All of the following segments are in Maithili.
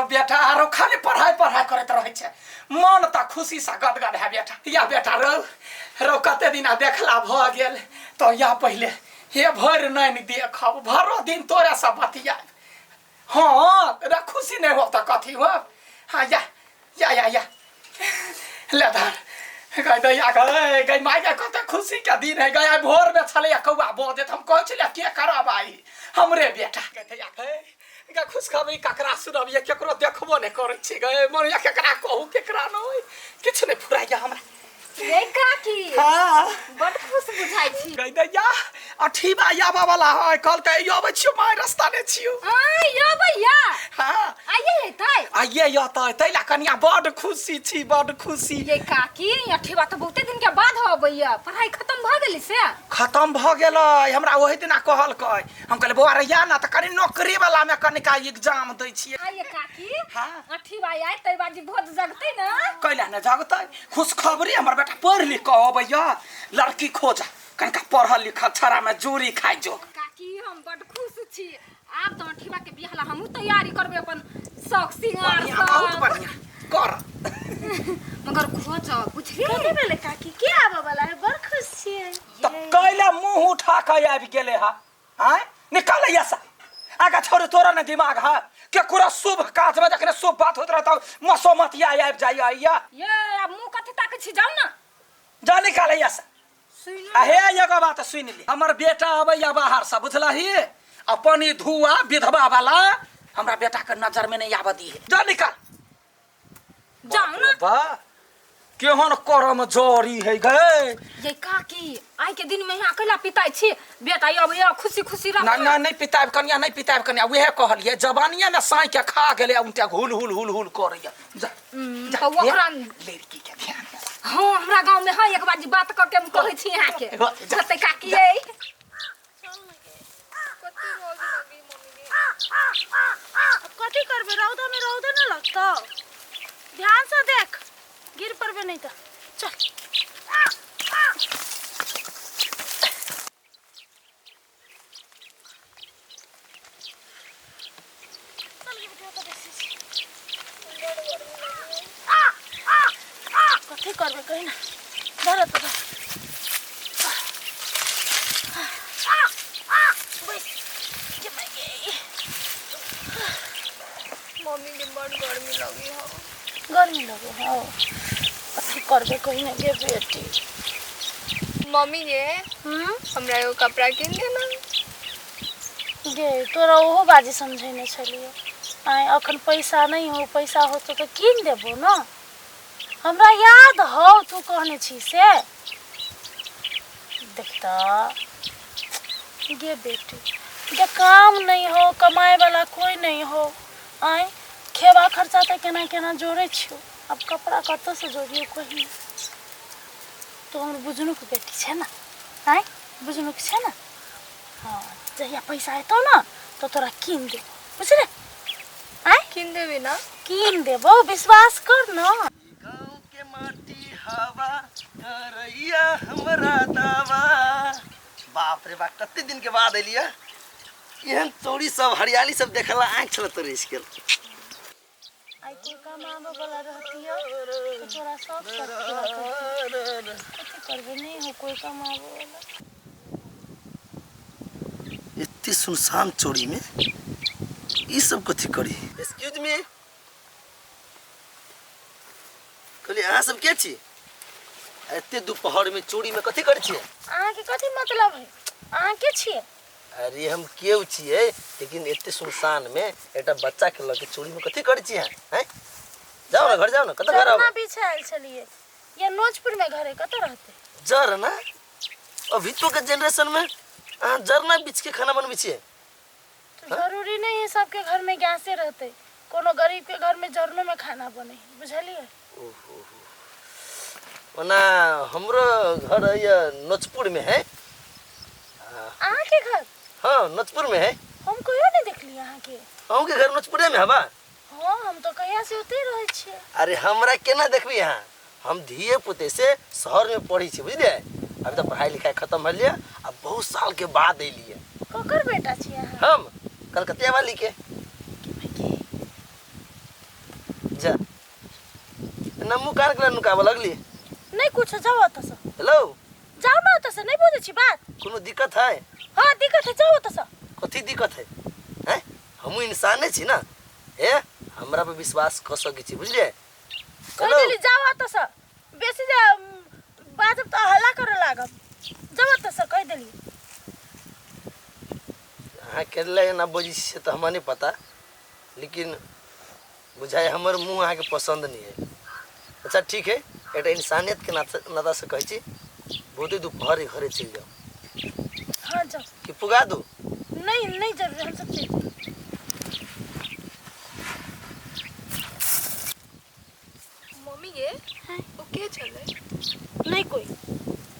बेटा आरो खाली पढ़ाइ पढ़ाइ करैत रहै छै मन तऽ खुशीसँ गदगद है बेटा या बेटा रौ रौ कते दिना देखला भऽ गेल तऽ या पहिले हे भरि नहि देखब भरो दिन तोरेसँ बतियाब हाँ रे खुशी नहीं हो तऽ कथी हो हाँ या या या या ले धर गई दैया गई गई माय के कते खुशी के दिन है गई भोर में छले कौआ बजत हम कहै छलियै के करब आई हमरे बेटा गई दैया गई गे खुशखबरी ककरा सुनबियै केकरो देखबो नहि करै छी गए मन या केकरा कहू केकरा नहि किछु नहि फुराइया हमरा रे काकी हाँ बड खुश बुझाइ छी गई दैया अठीबा आबऽ वाला है कहलकै अइयो अबै छियौ माय रास्ता नहि छियौ आय यो भैया हाँ आइए हेतै आइए यतै ताहि लए कनिया बड खुशी छी बड खुशी ये काकी अठीबा तऽ बहुते दिन के बाद अबैया पढ़ाई खत्म भऽ गेलै से खतम भऽ गेलै हमरा ओहि दिना कहलकै हम कहलियै बौआ रे या ने तऽ कनि नौकरी वाला मे कनिका एग्जाम दै छियै आइए काकी हाँ। अठीबा आइ तै बाजी भोज जगतै ने कैला ने जगतै खुशखबरी हमर बेटा पढ़ि लिख कऽ अबैया लड़की खोज कनिका पढ़ल लिखल छड़ामे जोड़ी खाइ जोग काकी हम बड खुश छी आब तऽ अठीबा के बियाह ला हमहूँ तैयारी करबै अपन शौक सिंगार बढ़िया बहुत सब बढ़िया कर मगर खोज बुझली कथी भेलै काकी के आबऽ वाला है बड़ खुश छियै तऽ कैला मुँह उठा कऽ आबि गेलै हा आँय निकाल ऐसा आगा छोड़ तोरा ने दिमाग है केकरो शुभ काज में जखने शुभ बात होइत रहतौ मसोमतिया आबि जाइया या ये आब मुँह कथी ताकै छी जाउ ने जा निकाल ऐसा सुनि आ हे एगो बात सुनि ले हमर बेटा अबैया बाहर से बुझलही अपन ई धुआ विधवा वाला हमरा बेटा के नजर में नहीं आबऽ दी जा निकाल जाउ ने बा केहन करम जरी है गए ये काकी आइ के दिन में यहाँ अकेला पिताइ छी बेटा अबैया खुशी खुशी रह ना ना नहीं पिताब कनिया नहीं पिताब कनिया उहे कहलिए जवानिया में साई के खा गेले उनटे हुल हुल हुल हुल करैया जा जा, तऽ ओकरा लड़की के ध्यान दे। हाँ हमरा गाँव में है एक बार जी बात करके हम कहै छी यहाँ के जा। जते काकी ये अब कथी करबे रौदा में रौदा न लगतौ ध्यान से देख गिर पड़बे नहीं तो चल कथी करबे कही ना धर तो धर। बैस के माय गे। मम्मी के बड़ गर्मी लगी हो गर्मी लगे हो कथी करबे कही ना गे बेटी मम्मी गे हम्म हमरा एगो कपड़ा किन देना गे तोरा ओहो बाजी समझेने छलियो आइ अखन पैसा नहि हो पैसा होतो तऽ कीन देबो ने हमरा याद हौ तू कहने छी से देख तऽ गे बेटी गे काम नहि हो कमाए वाला कोई नहि हो आइ खेबा खर्चा तऽ केना केना जोड़ै छियो आब कपड़ा कतऽसँ जोड़ियौ कही तू हमर बुझनुक बेटी छै ने आँय बुझनुक छै ने हँ जहिया पैसा एतौ ने तऽ तोरा कीन देबो बुझले आँय किन देबी ना कीन देबो विश्वास कर न गाँव के माटी हवा करैया हमरा दावा बाप रे बाप कते दिन के बाद एलियै एहन तोरी सब हरियाली सब देखला आँखि छल तोरी गेल आइ कोइ कमाबऽ वाला रहतियै तऽ तोरा सब शौक पूरा करतियै कथी करबै नहि हो कोइ कमाबऽ वाला एते सुनसान चोरी में ई सब कथी करी एक्सक्यूज मी कहलियै अहाँ सब के छी एते दोपहर में चोरी में कथी करै छियै अहाँके कथी मतलब है अहाँ के छियै अरे हम केओ छियै लेकिन एते सुनसान में एकटा बच्चा के लऽ के चोरी में कथी करै छियै अहाँ हैं जाओ ना घर जाओ ना कतऽ घर जरना आब बिछायल छलियै या नोचपुर में घर है कतऽ रहतै जरना अभी तो के जनरेशन में अहाँ जरना बीछ के खाना बनबै छियै तो जरूरी नहीं है सबके घर में गैसे रहते कोनो गरीब के घर में जरनो में खाना बने बुझलिए ओना हमरो घर है नोचपुर में है अहाँ के घर हाँ नोचपुर में है हम कहियो नहीं देखली अहाँ के अहूँ के घर नोचपुरे में हवा हाँ हम तो कहिया से ओते रहे छियै अरे हमरा केना देखबी अहाँ हम धिये पुते से शहर में पढ़ी छी बुझलिए अभी तो पढ़ाई लिखाई खत्म भेलिए आ बहुत साल के बाद अलिए ककर बेटा छियै अहाँ हम कलकतिया वाली के एना मुँह कान के नुकाबऽ लगली? नहीं कुछ, जाओ ओतऽ से। हेलो, जाओ ना ओतऽ से, नहीं बुझै छी बात? कोनो दिक्कत है? हाँ दिक्कत है, जाओ ओतऽ से। कथी दिक्कत है? हैं, हमहूँ इंसाने छी ना, हे हमरा पर विश्वास कऽ सकै छी, बुझलियै? कहि देली जाओ ओतऽ से, बेसी जे बाजब तऽ हल्ला करऽ लागब। जाओ ओतऽ से, कहि देली। अहाँ केला एना बजै छी से तऽ हमरा नहि पता, लेकिन बुझाइ हमर मुँह अहाँके पसन्द नहि है। अच्छा ठीक है, एकटा इंसानियतके नातासँ कहै छी, बहुते दुपहर घरे चलि जाउ। हाँ जाओ। कि पुगा दू? नहीं नहीं जरूरी, हम सब चलि जाउ। मम्मी गे, ओ के छलै? नहीं कोई,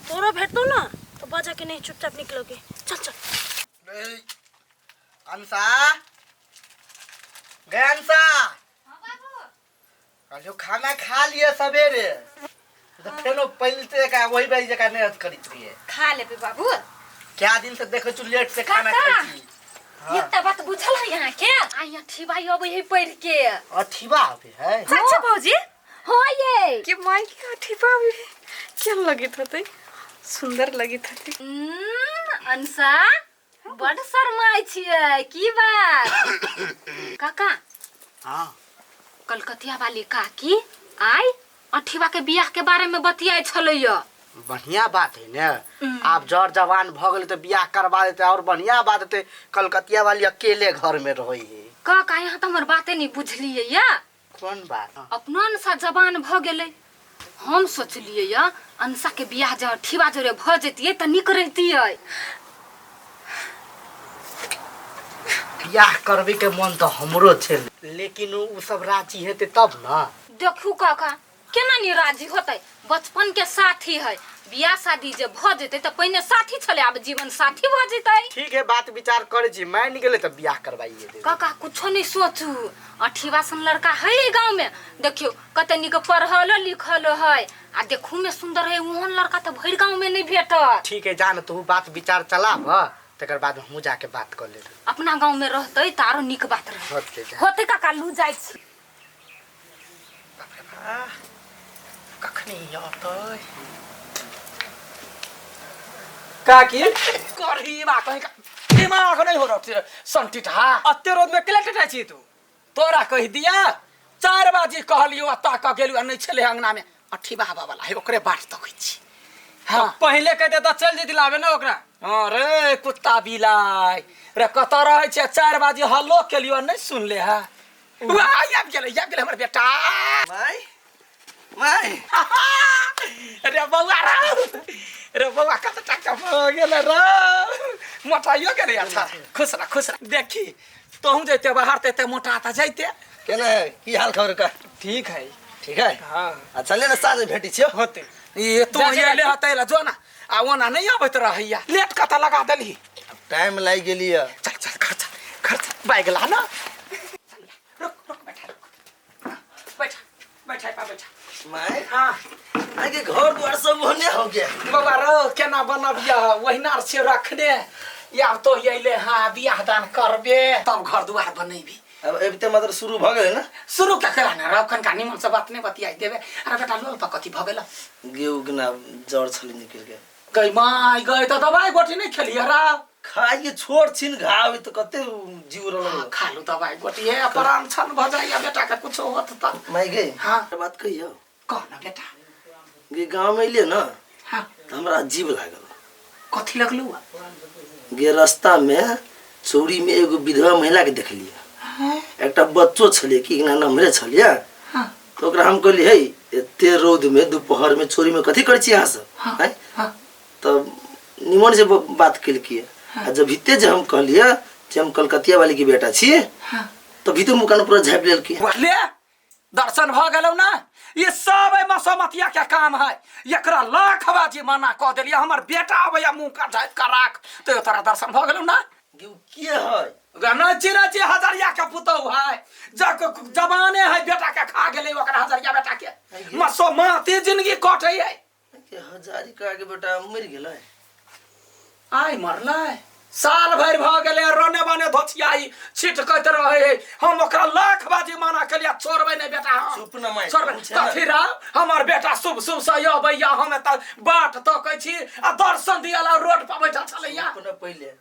तोरा भेटतो ना तो बजा के नहीं, चुपचाप निकलोगे। चल चल। अंसा गए, अंसा कहलियो खाना खा लिए सवेरे, तो फेनो पहले से का वही बारी जका नहीं करित रहिए। खा लेबे बाबू। क्या दिन से देखै छु लेट से खाना काका। खाइ छी। हाँ। एकटा बात बुझल है यहाँ के? आ यहाँ ठिबाई अबै है पढ़ के। अठीबा आबे है? अच्छा भौजी। हाँ ये। के माई के अठीबा आबे है, केहन लगैत होतै? सुंदर लगैत होतै। अंसा बड शरमाइ छियै, की बात? काका। हाँ। कलकतिया वाली काकी आइ अठीबा के बियाह के बारे में बतियाइ छलैया। बढ़िया बात है ने, आब जर जवान भ गेलै तऽ बियाह करवा देतै और बढ़िया बात हेतै। कलकतिया वाली अकेले घर में रहै है। काका यहाँ तऽ हमर बाते नहीं बुझलियै या। कोन बात? अपनो अंसा जवान भ गेलै, हम सोचलियै या अंसा के बियाह जँ अठीबा जोरे भ जैतियै तऽ नीक रहितियै। बियाह करबे के मन तऽ हमरो छै, लेकिन उ सब राजी हेतै तब ना। देखू काका केना नहीं राजी होतै, बचपन के साथी है, बियाह शादी जे भ जेतै तऽ पहिने साथी छलै, आब जीवन साथी भ जेतै। ठीक है, बात विचार करै छी, मानि गेलै तऽ बियाह करवाइए देबै। काका कुछो नहीं सोचू, अठीबा सन लड़का है गाँव में, देखियो कते नीक पढ़ल लिखल है आ देखू में सुंदर है, ओहन लड़का तऽ भरि गाँव में नहीं भेटत। ठीक है, जान तू बात विचार चलाब, तकर बाद हमहूँ जाके बात कर लेबै। अपना गाँव में रहतै तऽ आरो नीक बात रहतै। होतै, जा। होतै काका, लू जाइ छी। कखनी अतै काकी? करहीबा कहीं का दिमाग नहीं हो रहा संटिठा। अत्ते रोद में केला टटाइ छी तू? तोरा कहि दिया 4 बाजी कहलियो आ ताक गेलु आ नहीं छले अंगना में अठीबा आबऽ वाला है, ओकरे बाट तकै छी। हाँ पहिले कहते तऽ चल जेती लाबे ना ओकरा। हाँ रे कुत्ता बिलाइ रे, कतऽ रहै छै? 4 बाजी हल्लो केलियो आ नहीं सुनले है। वाह, आबि गेलै, आबि गेलै हमर बेटा। माय माय। रे बौआ रे, रे बौआ कत टाका भऽ गेलै रे, मोटाइयो गेलै। अच्छा खुश रह, खुश रह। देखी तोहूँ जैते बाहर तऽ एते मोटा तऽ जैते। केना है, की हाल खबर का? ठीक है। ठीक है। हाँ। अच्छा ले ना, साँझ में भेटै छियौ। होतै। ये तू जा, जा, अयले हतै ला जो ना, आ ओना नहीं अबैत रहैया, लेट कतऽ लगा देलही? टाइम लागि गेली है। चल चल घर चल, घर चल, बाइक ला ना। रुक रुक बैठा, रुक बैठा, बैठा पा बैठा। माय। हाँ। आगे घर द्वार सब ओहने हो गया। बाबा रो केना बनबिया, ओहिना से रखने आब तो अयले। हाँ बियाह दान करबे तब घर द्वार बनेबी। अब एबते मात्र शुरू भ गेलै ना। शुरू के केला ना रौ, कनका निमन से बात नहीं बतियाई देबे। अरे बेटा लोल पर कथी भ गेल? गेहूं के ना जड़ छली निकल के। गई माय गई, तो दवाई गोटी नहीं खेलिए रा? खाइए छोड़ छिन घाव त कते जीव रहल। हाँ, खा लू दवाई गोटी है, प्राण छन भ जाइया बेटा के कुछ होत त। माय गई। हाँ। बात कहियो। कह ना बेटा। गे गांव में अइले ना। हाँ। त हमरा अजीब लागल। कथी लगलू? गे रास्ता में चौरी में एगो विधवा महिला के देखलिए। हाँ। एकटा बच्चो छलिए कि ना नमरे छलिए। हाँ। तो ओकरा हम कहलिए हे एते रौद में दोपहर में चोरी में कथी करै छी अहाँ सब? हाँ। हैं? हाँ। तब निमन से बात केलकिए। आ जब भीते जे हम कहलिए जे हम कलकतिया वाली के बेटा छी। हाँ। तो भीते मुकान पूरा झापि लेलकी। ले दर्शन भ गेलौ ना, ये सब एहि मसोमतिया के काम है। एकरा लाख बाजी मना कऽ देलियै, हमर बेटा अबैया मुँह का झापि कऽ राख, तो तोरा दर्शन भ गेलौ ना? गे उ के है? नहीं चिन्है छी, हजरिया के पुतहु है, जवाने है, बेटा के खा गेलै ओकरा हजरिया बेटा के। मसोमाती जिंदगी कटै है। के हजारी का के बेटा मरि गेलै? आइ मरलै। साल भरि भऽ गेलै रोने बने धोछियाई छिटकैत रहै है। हम ओकरा लाख बाजी मना केलियै छोड़बै नहि बेटा हम। चुप न माय, छोड़बै कहू छै ने। कथी रह हमर बेटा शुभ शुभ से अबैया, हम एतऽ बाट तकै छी आ दर्शन दिअ ला रोड पर बैठल छलैया। चुप न पहिले।